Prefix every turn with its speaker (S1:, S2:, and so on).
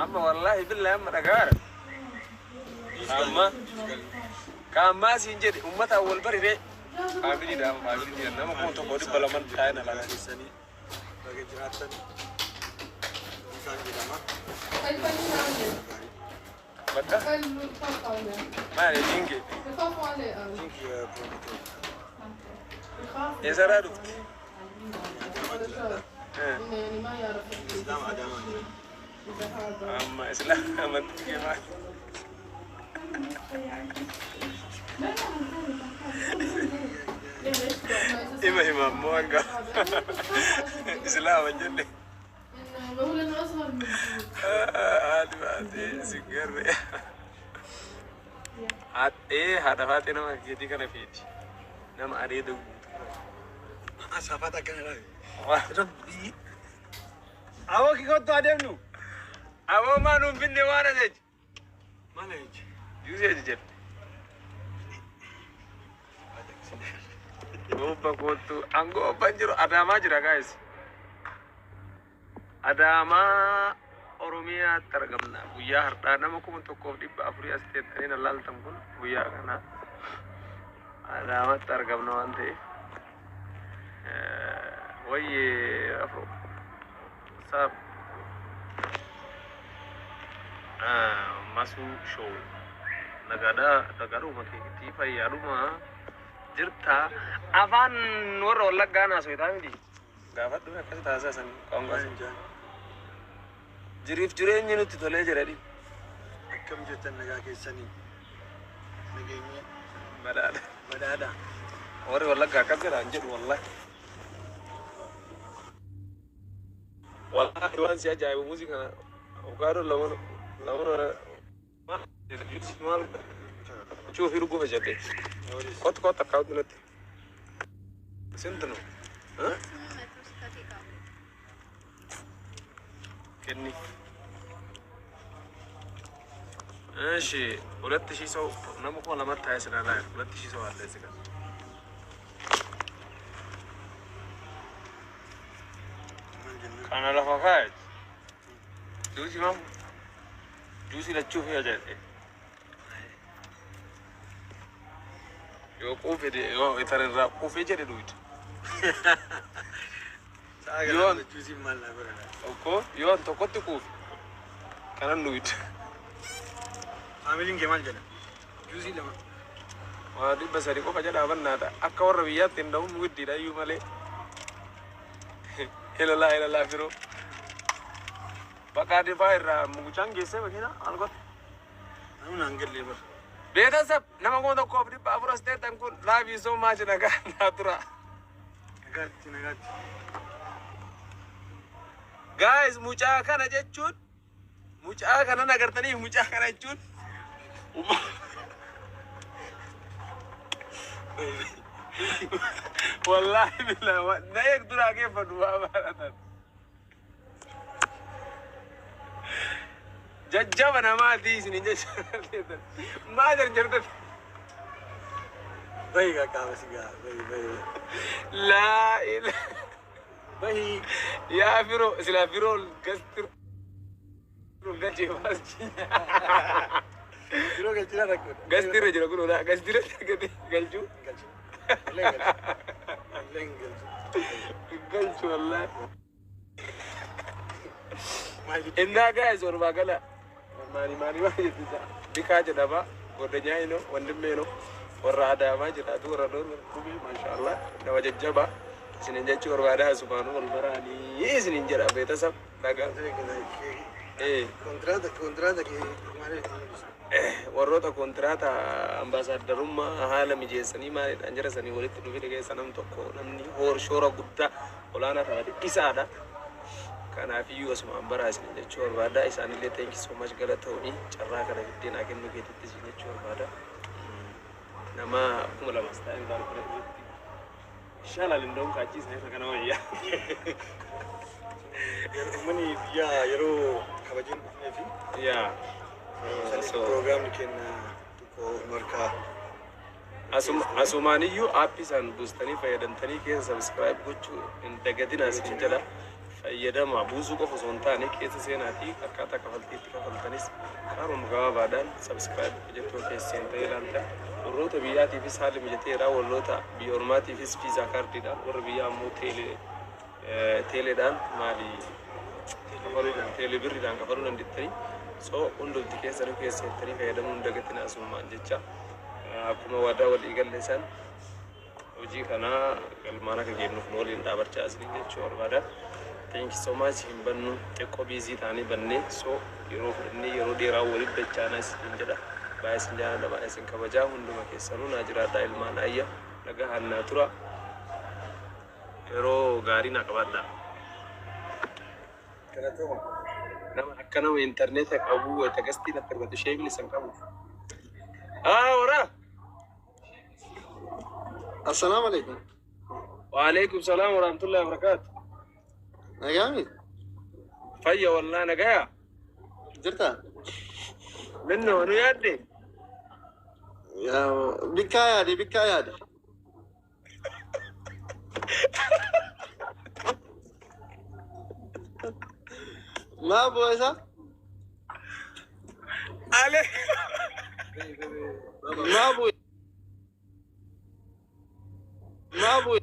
S1: Amma wallaahi billaahi amma dhagaara. Amma ka ammaa siin jedhe ummataan wal bariree. Faamilii dha amma faamilii jiran nama 1200 taa'ee na laala.
S2: Keessanii baga jiraattan isaan jedhama.
S1: Bakka maali liinge eessarraa dhufte?
S2: Islaam Adaamaa jira.
S1: Amma islaam amantii kee maali? Ima hima ammoo hanga islaama hin jenne. Haati baatee isin garre. Haadhee haadha faatee nama akka keetii kana feeti. Nama areeda guutuu kana.
S2: Asaafaata akkana laali.
S1: Rabbii.
S2: Aboo kikottu adeemnu.
S1: Aboo maa nuun finne waan ajaji.
S2: Maal ajaji?
S1: Juusii ajajan. Goobba koottu. An goobba hin jiru. Adaamaa jira guys. Adaamaa Oromiyaatti argamna. Guyyaa har'aa nama 1400 as teettanii na laaltan kun guyyaa kana Adaamaatti argamna waan ta'eef. Wayyee afro. What's up? Masuu show. Nagaadha nagaadhuma keetii fayyaadhuma jirta. Afaan warra Wallaggaa naasoitaa miti. Gaafadhu akkasi taasisaa san qaonqaa
S2: Maal jaan?
S1: Jiriif jireenyi nutti tolee jira jedhi.
S2: Akkam jirtan nagaa keessanii? Nageenyi
S1: Badhaadha.
S2: Badhaadha.
S1: Warri Wallaggaa akkas jedha hin jedhu wallahi. Wallahi waan si ajaa'ibu muuzii kana avocado lama lama maal gochuu ofii dhuguuf jedhe. Kottu kottu akkaawutti natti. ስንት ነው? Kenni. እሺ 2000 ሰው nama 2000 taa'ee ስላላ 2000 ሰው አለ እዚህ ጋር።
S2: Maal jenna?
S1: Kana lafa kaa'e. Juusii maal? Juusii lachuu fi ajaa'ibe. Yoo quufe yoo itar irraa quufee jedhe dhuyda.
S2: Sa'a
S1: Yoo
S2: kana juusiin maal naa godha?
S1: Tokko yoo an tokkotti quufe kanan dhuyda.
S2: Faamiliin kee maal jedha? Juusii lama.
S1: Waa 300 qofa jedhaa bannaata. Akka warra biyyaatti hin dha'uun widdiidha iyyuu malee. Ilalaa ilalaa firoo. Baqaa difaa irraa mucaan geessee makiinaa maal godha?
S2: Namni naan gallee bara.
S1: ቤተሰብ nama 1400 as teettan kun love you so much nagaa naa tura.
S2: Nagaatti nagaatti.
S1: Guys, mucaa kana jechuun mucaa kana nagartanii mucaa kana jechuun wallaahi billahi na eeg duraa geeffadhu waa baadhatan. Jajjaba namaati isinin jecha maa jarjartan.
S2: Bahi qaqqaaba si gaa bahi bahi.
S1: Laa ila
S2: Bahi.
S1: Yaa firoo silaa firoo gastir galchee baas.
S2: Yeroo galchina rakkoodha.
S1: Gastirra jira kun odaa gastira gadi galchuu.
S2: Galchu. Illee hin galchu. Illee hin galchu.
S1: Galchu wallaahi.
S2: Maal jechuudha?
S1: Innaa guys, walumaa gala maani maani maal jettisa bikaa jedhama goddanyaa ino wandimee ino warra Adaamaa jiraatu warra doon dhufee maashaallah nama jajjabaa isinin jechuu barbaada asumaanuu wal baraanii isinin jedha beetasab nagaa.
S2: Kontiraata kontiraata kee maal itti mul'isu?
S1: Warroota kontiraata ambaasaaddarummaa haala mijeessanii maalidhaan jira sanii walitti dhufee keessa nam tokko namni hoor shoora guddaa olaanaa taphate isaadha. Kanaafiyyuu asumaan baraa isin jechuu barbaada. Isaanillee thank you so much, galatoomii carraa kana fiddee naa kennuu keetitti isin jechuu barbaada. Nama 2000 ta'e irraa fudhatutti. Inshallah እንደውም kaachii isa irra kana wayya.
S2: Uummanni biyyaa yeroo kabajeen dhufnee fi
S1: Yaa. So
S2: piroogiraamni keenya xiqqoo nu harkaa
S1: Asumaaniyyuu aappii isaan buustanii fayyadamtanii keessa subscribe gochuu hin dagatinaa isin jedha. Fayyadama buusuu qofa osoo hin taane, keessa seenaatii akkaataa kafaltiitti kafaltanis karuma gabaabaadhaan subscribe jettoo keessa seentee ilaaltan. Warroota biyyaatiifis haalli mijateera, warroota biyya ormaatiifis Visa kaardiidhaan, warra biyyaa ammoo teeleedhaan maali kafaluudhaan, teelee birriidhaan kafaluu dandeettanii. So hundumti keessanuu keessa seentanii fayyadamuu hin dagatinaa. Asumaan jecha akkuma waadaa walii galle san hojii kanaa galmaan akka geennuuf nu waliin dhaabachaa isiniin jechuu barbaada. Thank you so much. Hin bannu, xiqqoo busy ta'anii bannee, so yeroo fudhannee yeroo dheeraa walitti dachaanaa isiniin jedha. Baay'ee isin jaalladha, baay'ee isin kabajaa. Hunduma keessanuu naa jiraadhaa, ilmaan ayya, nagaa hannaa tura. Yeroo gaarii naa qabaadhaa.
S2: Galatooma.
S1: Nama akka nama intarneeta qabu wayita gastii natti argatu sheemni isan qabu. Ah, wara.
S3: Assalaamu alaikum.
S1: Waalaikum salaam wa rahmatullahi wa barakaatu.
S3: Nagaami?
S1: Fayya wallaa, nagaya.
S3: Jirta?
S1: Minno nu yaadde?
S3: Bikkaa yaade, bikkaa yaade. Maa bu'a isaa?
S1: Ale.
S3: Maa bu'e? Maa bu'e?